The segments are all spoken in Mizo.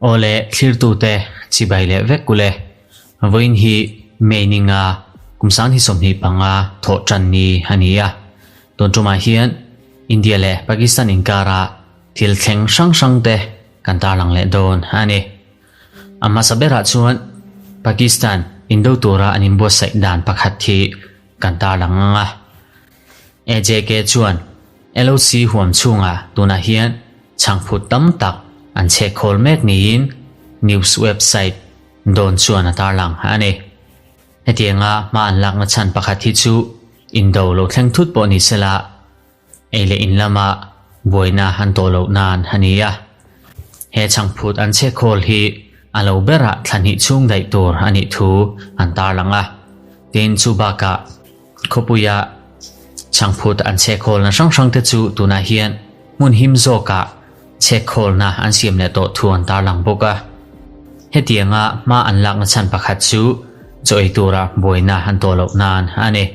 Awle thlirtute chibai leh vek ule. Vawiin hi May ninga kum sang hi 25 thawh tan ni a ni a. Tun tumah hian India leh Pakistan inkara thil thleng hrang hrang te kan tarlang leh dawn a ni. A hmasa berah chuan Pakistan indo tura an inbuatsaih dan pakhat hi kan tarlang ang a. AJK chuan LOC huam chhungah tunah hian chhangphut tam tak an chhehkhawl mek niin news website Dawn chuan a tarlang a ni. Hetianga hma an lakna chhan pakhat hi chu indo lo thleng thut pawh ni sela, ei leh in lama buaina an tawh loh nan a ni a. He chhangphut an chhekhawl hi a lo berah thla hnih chhung daih tur a nih thu an tarlang a. Tin, chu bakah khawpuia chhangphut an chhekhawl-na hrang hrangte chu tunah hian hmun him zawkah chhekkhawlna an siam leh tawh thu an tarlang bawk a. Hetianga hma an lakna chhan pakhat chu chaw ei tura buaina an tawh loh nan a ni.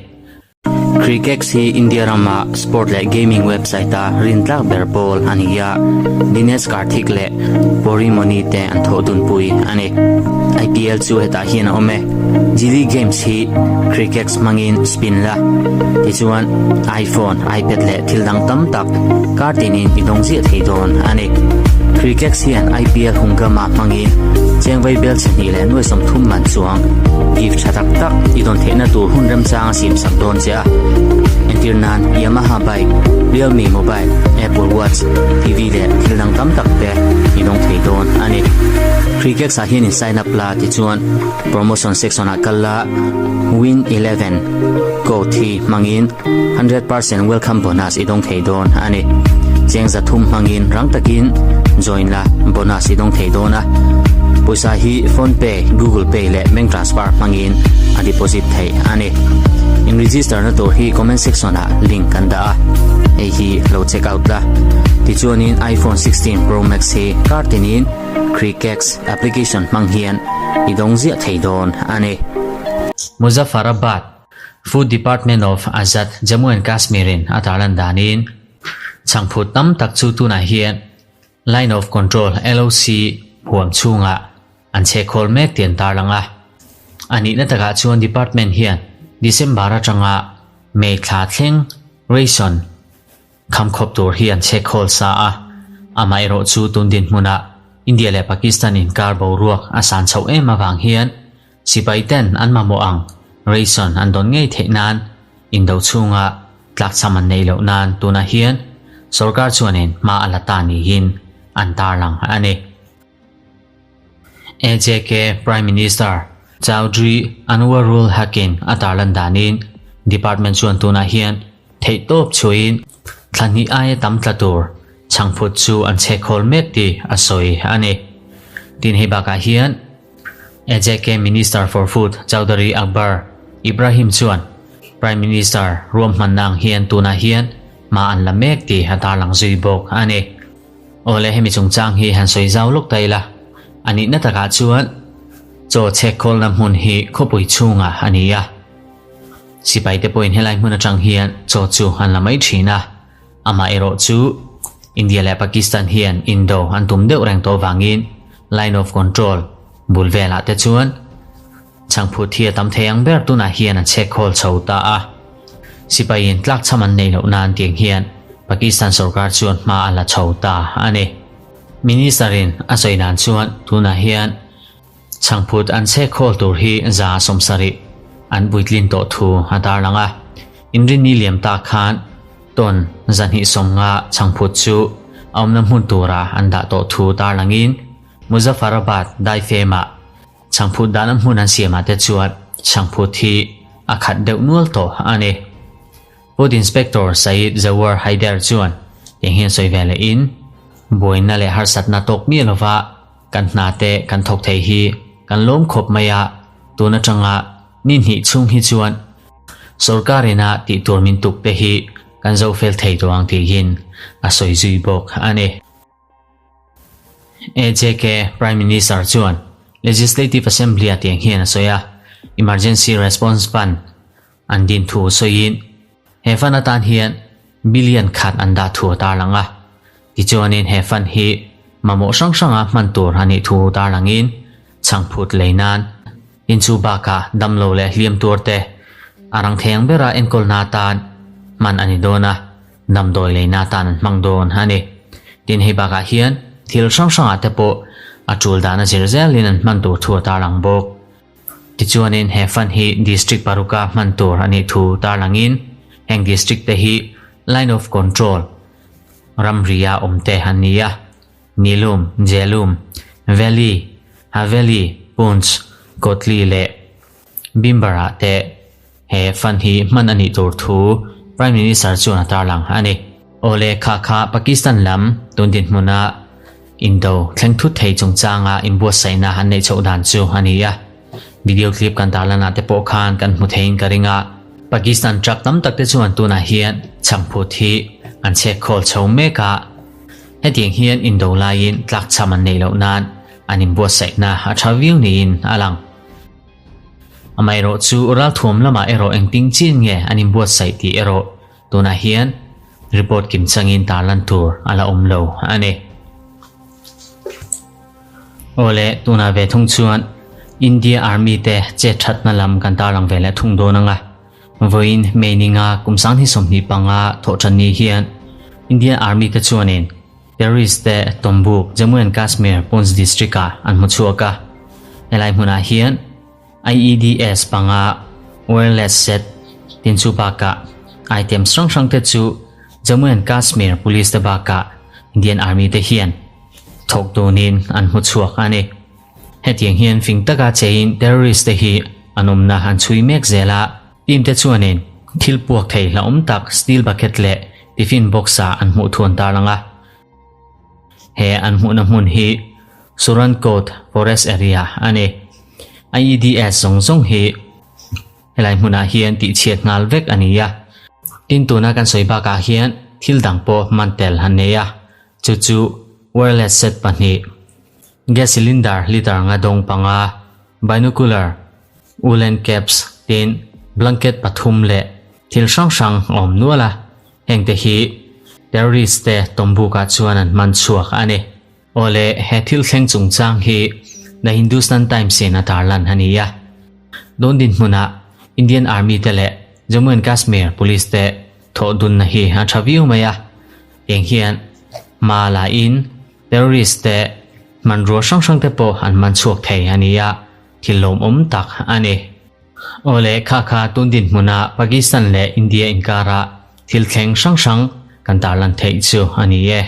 Crickex hi India rama sport leh gaming website a rintlak ber pawl a ni a, Dinesh Karthik leh Pori Moni te an thawh dunpui a ni. IPL chu hetah hian a awm e. Gilly Games hi Crickex hmangin spin la, tichuan iPhone, iPad leh thil dang tam tak kar tinin i dawng ziah thei dawn a ni. Crickex hian IPL hungama hmangin chengvei bel chhe hnih leh nuai 30 man chuang gift tha tak tak i dawn theihna tur hun remchang a siam sak dawn che a. Entir nan Yamaha bike, Realme mobile, Apple watch, TV leh thil dang tam tak te i dawng thei dawn a ni. Crickex ah hian in sign up la tichuan promotion section ah kal la Win 11 code hi hmangin 100% welcome bonus i dawng thei dawn a ni. Cheng 300 hmangin rang takin join la bonus i dawng thei dawn a. Pawisa hi phone pay, google pay leh bank transfer hmangin a deposit theih a ni. In register na tur hi comment section ah link kan dah a, hei hi lo check out la. Tichuanin iPhone 16 Pro Max hi kar tinin Crickex application hmang hian i dawng ziah thei dawn a ni. Muzaffarabad, Food Department of Azad Jammu and Kashmir in a tarlan danin chhangphut tam tak chu tunah hian Line of Control, LOC, huam chhungah an chhehkhawl mek tih an tarlang a. A nihna takah chuan department hian December atanga May thla thleng ration Khamkhawp tur hi an chhekhawl sa a, amaherawh chu tun dinhmunah India leh Pakistan inkar boruak a san chhoh em avang hian sipai ten an mamawh ang ration an dawn ngei theih nan indo chhunga tlakchham an neih loh nan tunah hian sorkar chuanin hma a la ta niin an tarlang a ni. AJK Prime Minister Chaudhry Anwarul Haq-in a tarlan danin department chuan tunah hian Theihtawp chhuahin thla hnih aia tam tla tur chhangphut chu an chhekhawl mek tih a sawi a ni. Tin hei bakah hian AJK Minister for Food Chaudhary Akbar Ibrahim chuan Prime Minister ruahmanna ang hian tunah hian hma an la mek tih a tarlang zui bawk a ni. Awle hemi chungchang hi han sawi zau lawk ta ila, a nihna takah chuan chaw chhekkhawlna hmun hi khawpui chhungah a ni a. Sipai te pawhin helai hmun atang hian chaw chu an la mai thin a, amah erawh chu India leh Pakistan hian indo an tum deuh reng tawh vangin Line of Control bul velah te chuan chhangphut hi a tam thei ang ber tunah hian an chhek khawl chho ta a. Sipaiin tlakchham an neih loh nan tiang hian Pakistan sorkar chuan hma a la chho ta a ni. Minister in a sawi dan chuan tunah hian Chhangphut an chhek khawl tur hi 70% an puitlin tawh thu a tarlang a. Inrinni liam ta khan tawn 250 chhangphut chu a awmna hmun tura an dah tawh thu tarlangin Muzaffarabad daifemah chhangphut dahna hmun an siamah te chuan chhangphut hi a khat deuh nual tawh a ni. Food Inspector Syed Zawar Haider chuan eng hian sawi ve lehin buaina leh harsatna tawk miah lova Kan hna te kan thawk thei hi kan lawm khawp mai a, tun atanga ni hnih chhung hi chuan sorkar ina tih tur min tuk te hi kan zo fel thei tawh ang tiin a sawi zui bawk a ni. AJK Prime Minister chuan Legislative Assembly-a tiang hian a sawi a, Emergency Response Fund an din thu sawiin he fund atan hian billion khat an dah thu a tarlang a. Tichuanin he fund hi mamawh hrang hranga hman tur a nih thu tarlangin chhangphut lei nan in chu bakah damlo leh hliam tuar te a rang thei ang bera enkawlna atan hman a ni dawn a, damdawi leina atan an hmang dawn a ni. Tin hei bakah hian thil hrang hrangah te pawh a tul dan a zir zelin an hman tur thu a tarlang bawk. Tichuanin he fund hi district paruka hman tur a nih thu tarlangin heng district te hi line of control ramria awm te an ni a, Nilum, Jhelum, Valley, Haveli, Poonch, Kotli leh Bhimber-ah te he fund hi hman a nih tur thu Prime Minister chuan a tarlang a ni. Awle kha kha Pakistan lam tun dinhmuna indo thleng thut thei chungchanga inbuatsaihna an neih chhoh dan chu a ni a. Video clip kan tarlanah te pawh khan kan hmu theiin ka ring a. Pakistan truck tam tak te chuan tunah hian chhangphut hi an chhek khawl chho mek a. Hetiang hian indo laiin tlakchham an neih loh nan an inbuatsaihna a tha viau niin a lang. Amaherawhchu ralthuam lamah erawh engtin chin nge an inbuatsaih tih erawh Tunah hian report kim changin tarlan tur a la awm lo a ni. Awle, tunah ve thung chuan India Army te chet thatna lam kan tarlang ve leh thung dawn ang a. Vawiin May ni nga kum sanghnih 25 thawhṭan ni hian Indian Army te chuanin terrorist te Tombuk, Jammu and Kashmir, Poonch district ah an hmu chhuak a. Helai hmunah hian IEDS panga wireless set tin chu bakah items hrang hrang te chu Jammu and Kashmir Police te bakah Indian Army te hian thawk dunin an hmu chhuak a ni. Hetiang hian fing taka cheiin terrorist te hi an awmna an chhui mek zel a, team te chuanin thil puak thei hlauhawm tak steel bucket leh tiffin box ah an hmuh thu an tarlang a. He an hmuhna hmun hi Surankot Forest Area a ni. IEDS zawng zawng hi helai hmunah hian tihchhiat nghal vek a ni a. Tin tuna kan sawi bakah hian thil dang pawh hman tel an nei a, chu chu wireless set pahnih, gas cylinder litre nga dawng panga, binocular, woolen caps tin blanket pathum leh thil hrang hrang a awm nual a. Hengte hi terrorist te tawmbukah chuan an hman chhuak a ni. Awle, he thil thleng chungchang hi The Hindustan Times in a tarlan a ni a. Dawn dinhmunah Indian Army te leh Jammu and Kashmir Police te thawh dunna hi a tha viau mai a. Eng hian hma la in terrorist te hmanrua hrang hrang te pawh an man chhuak thei a ni a, thil lawmawm tak a ni. Awle, kha kha tun dinhmuna Pakistan leh India inkara thil thleng hrang hrang kan tarlan theih chu a ni e.